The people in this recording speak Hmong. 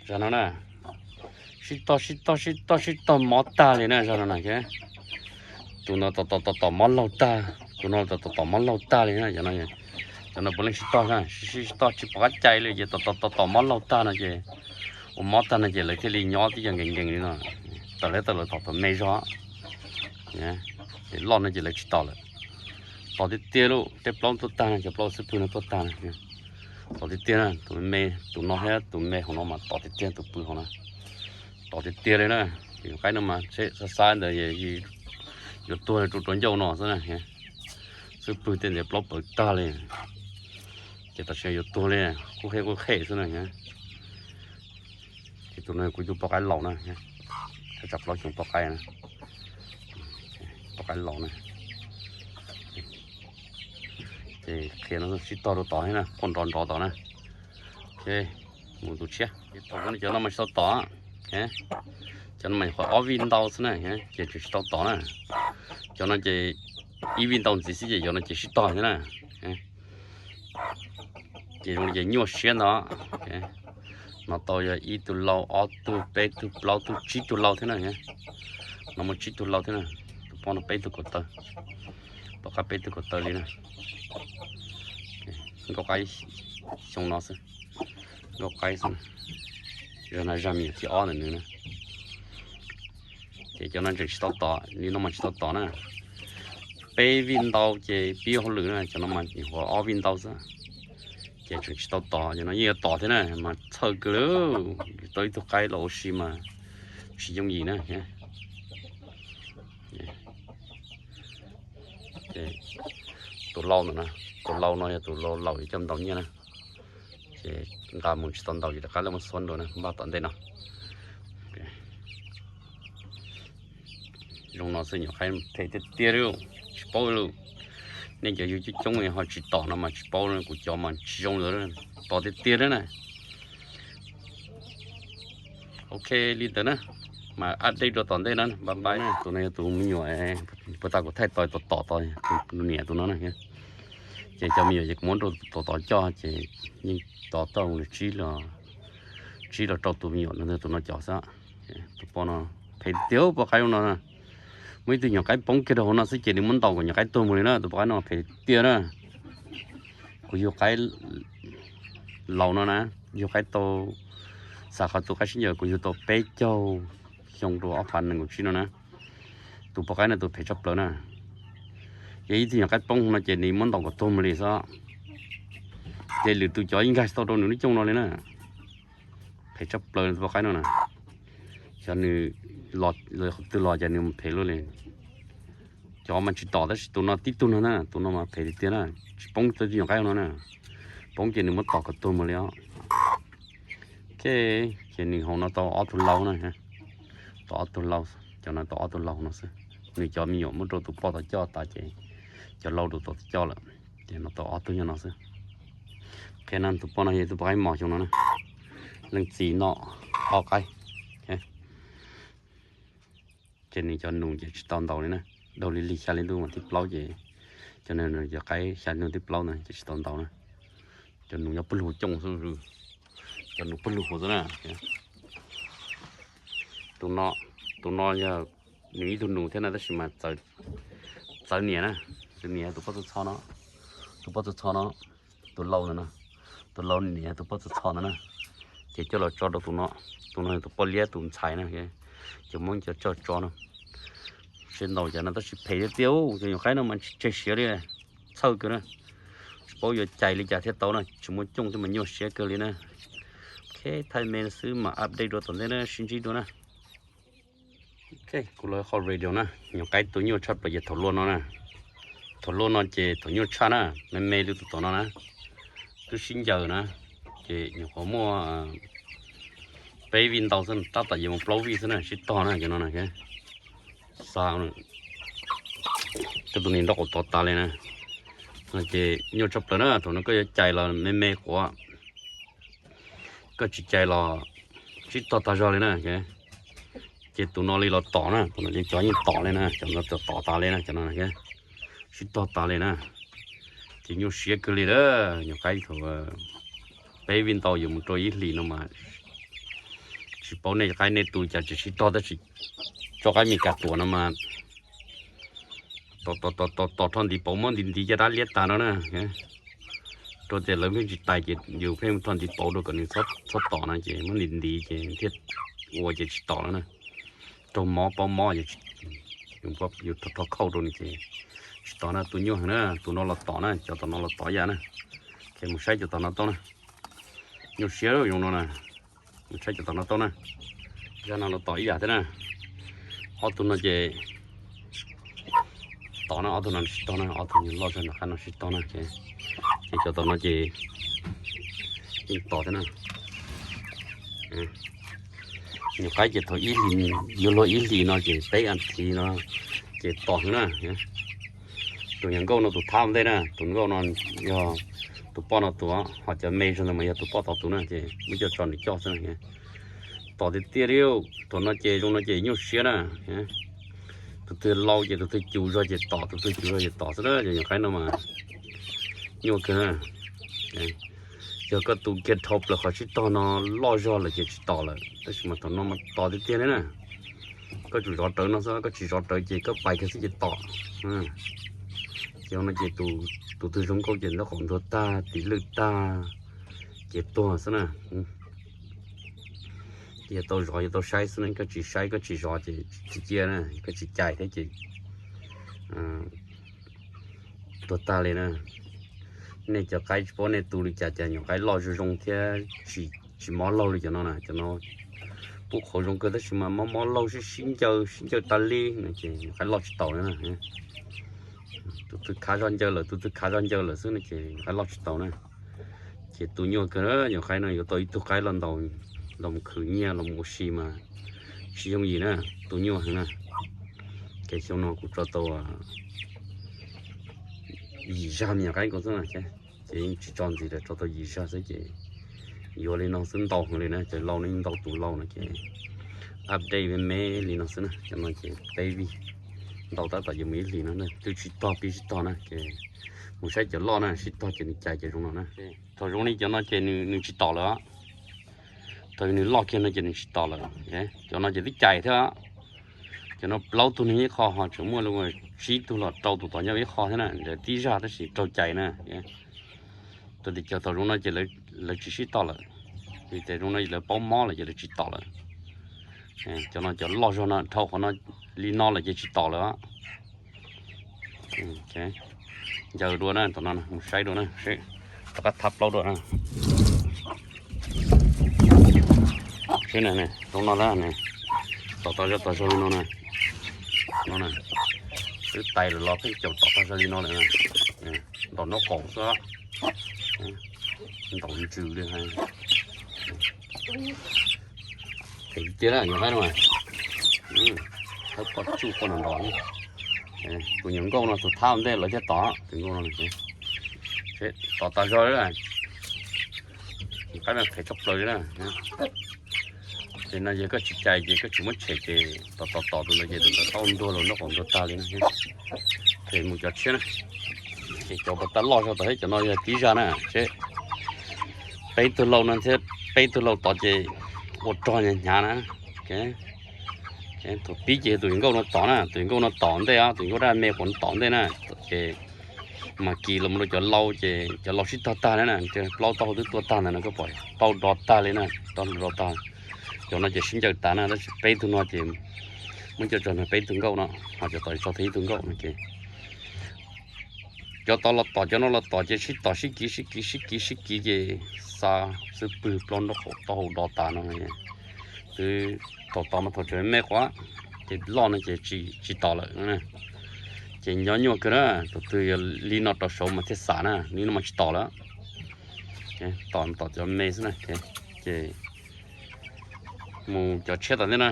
Zag no na, sib tog sib tog sib tog sib tog mob tag li na zag no na. Tus no tom tom tom tom mob laug tag, tus no tom tom tom mob laug tag li na. Cov no puav leej sib tog na, sib sib tog tsis pom qab cai li ces tom tom tom tom mob laug tag no ces, ua mob tag no ces lawv thiaj li nyob tib co nkees nkees li no. Tawm lawv tawm lawv tom tom me zog, ces loj no ces lawv tsis tom lawm. Tom tiag tiag lauj, tej plaub tuaj tag no, cov plaub xwb pwg no tuaj tag no. Tom tiag tiag na, tus me, tus no thiab tus me hauv no mas tom tiag tiag, tus pwg hauv no tom tiag tiag li na. Qaib no mas xab xab ntawd yuav tuag rau rau ncauj no xwb na. Xwb pwg tej ntawd plaub pawv tag li, ces tam sim yuav tuag li, qub qhem qub qhem xwb na. Ces tus no kuv tus poj qaib laus na, tsam plaub xyoo poj qaib na, poj qaib laus na. Ces qhia no sib tog rau tod thiab na, quaj nrov nrov tod na. Mus tus tshiab, thaum cov no mas tsis tau tom, cov no mas qhov ob vij ntau xwb na, ces tseem tsis tau tom na. Cov no ces ib vij ntau ntxiv xwb ces cov no ces sib tog thiab na. Ces zoo li ces nyuaj siab ntag. No tau yog ib tug lau, ob tug, peb tug, plaub tug, tsib tug lau thiab na. No muaj tsib tug lau thiab na. Tus poj no peb tug kaum taw, poj qaib peb tug kaum taw li na. Nkauj qaib xyoo no xwb, nkauj qaib xwb. Zag no zag me nyuam thib ob ntawm nws na. Ces cov no tseem tsis tau tom, li no mas tsis tau tom na. Peb vij ntau ces pib hauj lwm na, cov no mas qhuav ob vij ntau xwb. Ces tseem tsis tau tom, cov no yeej yuav tom thiab na, mas txhawj kawg li. Tau ib tug qaib los ua si mas tsis yooj yim na. Tus lau ntawm no, tus lau no yog tus lau laus yuav coj ntaus nyiaj na. Ces nqa mus tsis tau ntaus ces rov qab lawv muab xuab dua na, npaj tom ntej no. Zoo no xwb, nyuam qaib phem tiag tiag li, tsis paub li. Nej cov yug coob coob ho tsis tom no mas tsis paub, kuv cov mas tsis zoo li, tom tiag tiag li na. Ok, li ntawd na, mas update dua tom ntej na, bye bye. Tus no yog tus me nyuam puag ta kuv thaij tau tom tom tod, tus niam tus no na. Ces cov me nyuam ces kuv muab rau tom tod coj ces yeej tos tau li tsib los, tsib los rau tus me nyuam no, tus no cov xwb. Tus poj no phem tiag, poj qaib no na. Muaj ib tug nyuam qaib poob kiag rau hauv no xwb ces nws muab ntaus kom nyuam qaib tuag mus li na, tus poj qaib no phem tiag na. Kuv yug qaib laus no na, yug qaib tau, xav qhov tus qaib sib ncaws kuv yug tau peb caug xyoo rau ob phav nees nkaum tsib no na. Tus poj qaib no tus phem tshaj plaws na. Ces ib tug nyuam qaib poob no ces nws muab ntaus kom tuag mus li xwb. Ces lwm tus cov yeej nkag tsis tau rau nws lub cooj no li na. Phem tshaj plaws tus poj qaib no na. Cov nws los, qhov twg los ces nws phem luaj li. Cov mas tsis tom tab sis tus no tib tug no na, tus no mas phem tiag tiag na. Tsis poob tau tus nyuam qaib no na, poob ces nws muab tom kom tuag mus li os. Ok, ces nws hauv no tau ob tug lau na, tau ob tug lau, cov no tau ob tug lau no xwb. Nws cov me nyuam muab rau tus poj tom coj tas ces cov lau rau tom coj lawm, ces no tau ob tug nyob no xwb. Qhia no tus poj no yog tus poj qaib mos xyoo no na, leej txiv noj ob qaib. Ces nws cov nus ces tsis tau ntaus li na, dhau li lig xya li ntuj mas thib plaub ces, cov nws cov qaib xya li ntuj thib plaub na ces tsis tau ntaus na. Cov nus nyob pawg lug cooj xwb, cov nus pawg lug xwb na. Tus no, tus no yog nws ib tug nus thiab na tab sis mas txawv niam na, txawv niam tus poj txho txho no, tus poj txho txho no, tus lau ntawd no, tus lau niam tus poj txho txho ntawd na. Ces coj los tso rau tus no, tus no tus poj liab tus ntxhais na, ces muab cov tso tso no. Sib ntaus cov no tab sis phem tiag tiag, cov nyuam qaib no mas tsis tseg siav li, txhawj kawg na. Tsis paub yuav cais li cas thiaj tau na, tsis muaj cooj thiab mas nyuaj siab kawg li na. Ok, thaij me xwb mas update dua tom ntej na, sib ntsib dua na. Ok, kuv los qhov radio na, nyuam qaib tus nyuaj tshaj plaws ces thaum luaj no na. Thaum luaj no ces thaum nyuaj tshaj na, me me li tus tom no na, twb sib ncaws na, ces nyuam qhuav muaj peb vij ntau xwb, tab tom yuav mus plaub vij xwb na, sib tog na cov no na. Xa, koj tus niam nrog kuv tov tas li na. Ces nyuaj tshaj plaws na, thaum no koj yuav cais los me me quav, koj tsis cais los sib tog tag zog li na. Ces tus no li los tom na, tus no ces cov yeej tom li na, cov no tom tas li na, cov no sib tog tas li na. Ces nyuaj siab kawg li lawm, nyuam qaib thaum peb vij ntau yuav mus rau ib hlis no mas Tsis paub nej qaib nej tus cas tsis sib tog tab sis tso qaib Meskas tuam no mas tom tom tom tom tom rho ntiv pauv muab ntiv ntiv caj dab liab tas no na. Rau tias lawv pheej tsis tais ces yus pheej rho ntiv pauv rau kom nws txhob tom no ces muab ntiv ntiv ces thiaj ua ces tsis tom lawm na. Raug mob paub mob, yus rho khauj rau nws ces tsis tom na. Tus nyuaj heev na, tus no los tom na, cov tom no los tom ib yam na. Mus saib cov tom no tau na. Nyuaj siab zoo no na. Mus saib cov tom no tau na. Zaj no los tom ib yam thiab na. Ob tug no ces tom na, ob tug no tsis tog na, ob tug nyuag loj zog nram qab no tsis tog na. Ces cov tom no ces yeej tom thiab na. Nyuag qaib ces thaum ib hlis, yuav luag ib hlis no ces peb as thiv no ces tom heev na. Tus nyuag nkauj no tus thab ntej na, tus nkauj no yog tus poj no tus, ho cov me zog ntawd mas yog tus poj tod tus na, ces muab coj tso nws coj xwb na. Tom tiag tiag li, thaum no ces zoo no ces nyuaj siab na. Tus twg lau ces tus twg cus zog ces tom, tus twg cus zog ces tom xwb na, ces nyuag qaib no mas nyuaj kawg na. Yog koj tus kiag dhau plaws qhov sib tog no loj zog lawm ces tsis tom lawm, tab sis mas thaum no mas tom tiag tiag li na. Koj tsum zov rawv no xwb, koj tsis zov rawv ces koj pais kiag xwb ces tom. Ces no ces tus twg zoo nkauj ces nraub qaum ntuag tag, tis lwj tag, ces tuag xwb na. Ces yog tau zov yog tau saib xwb na, koj tsis saib koj tsis zov ces tsis cia na, koj tsis cais thiab ces tuag tag li na. Nej cov qaib tsis paub nej tu li cas cas nyuam qaib loj zoo zoo thiab tsis mob laug li cov no na, cov no pub qhauv zoo kawg tab sis mas mob mob laug sib sib ncaws sib ncaws tas li no ces nyuam qaib loj tsis taus li na. Tus twg khav zog ncaws lawm, tus twg khav zog ncaws lawm xwb no ces nyuam qaib loj tsis taus na. Ces tu nyuaj kawg na, nyuam qaib no yuav tau ib tug qaib los ntaus, los mus khwv nyiaj los mus ua si mas tsis yooj yim na, tu nyuaj heev na. Ces xyoo no kuv tso tau yim zaj me nyuam qaib nkaus xwb na, ces yeej tsis tso ntxiv lawm, tso tau yim zaj xwb ces yuav li no xwb ntau heev li na, cov lau no yeej ntau tus lau no ces update me me li no xwb na, cov no ces peb vij ntau tab tom yuav mus ib hlis no na, twb sib tog pib sib tog na ces mus saib cov loj na, sib tog ces nws cais ces zoo no na. Thaum zoo li cov no ces nws tsis tom lawm. Thaum nws loj kiag no ces nws tsis tom lawm. Cov no ces twb cais thiab. Cov no plaub tug nyob ib qho ho tseem muaj li tsib tug los rau tus tom nyob ib qho thiab na, ntawd tib zaj tab sis raug cais na. Rau tias cov thaum zoo no ces lawv tsis sib tog lawm, vim tias zoo no lawv paub mob lawm ces lawv tsis tom lawm. Cov no cov loj zog no dhau qhov no li no lawm ces tsis tom lawm. Ncaws dua na, tom no mus saib dua na, rov qab thab plaub dua na. Seb na, zoo no na, tom tau zog tom zog li no na. No na, twb tais lawm los pheej caum tom tag zog li no lawm. Ntaus nraub qaum xwb, ntaus ntsws li hais. Phem tiag na nyuam qaib no. Thawb poj tsuj poj nrov nrov. Tus nyuam nkauj no tus thab ntej lawv thiaj tom, tus nkauj no. Tom tas zog li, qaib no phem tshaj plaws li na. Ces no yog koj tsis cais ces koj tsis muab tshem ces tom tom tom tus ntawd ces tus ntawd tau ntuag los nraub qaum ntuag tag li na. Phem mus cov tshiab na. Ces cov puas tau loj zog tom thiab, cov no yog tib zaj na. Seb, peb tug lau no thiab peb tug lau tod ces ua rog hnyav hnyav na. Thaum pib ces tus nkauj no tom na, tus nkauj no tom ntej os, tus nkauj dab me quav tom ntej na. Ces mas kis los mus rau cov lau ces cov lau sib tog tag na, plaub taub hau twb tuaj tag ntawd no, koj pom tau do tag li na, tau do tag. Cov no ces sib ncaws tas na, tab sis peb tug no ces muab coj tso nrog peb tug nkauj no, ho cov tom tso tau ib tug nkauj no ces cov tod los tom, cov no los tom ces sib tom sib kiv sib kiv sib kiv sib kiv ces xa xwb pwg plaub nraub qaum taub hau do tas no. Twb thaum tod mas thaum tseem me quav, ces loj no ces tsis tom lawm. Ces nco nyuaj kawg na, tus twg yog li no rau saud mas thiaj xam na, li no mas tsis tom lawm. Tom tom cov me xwb na. Ces mus cov tshiab tom ntej na.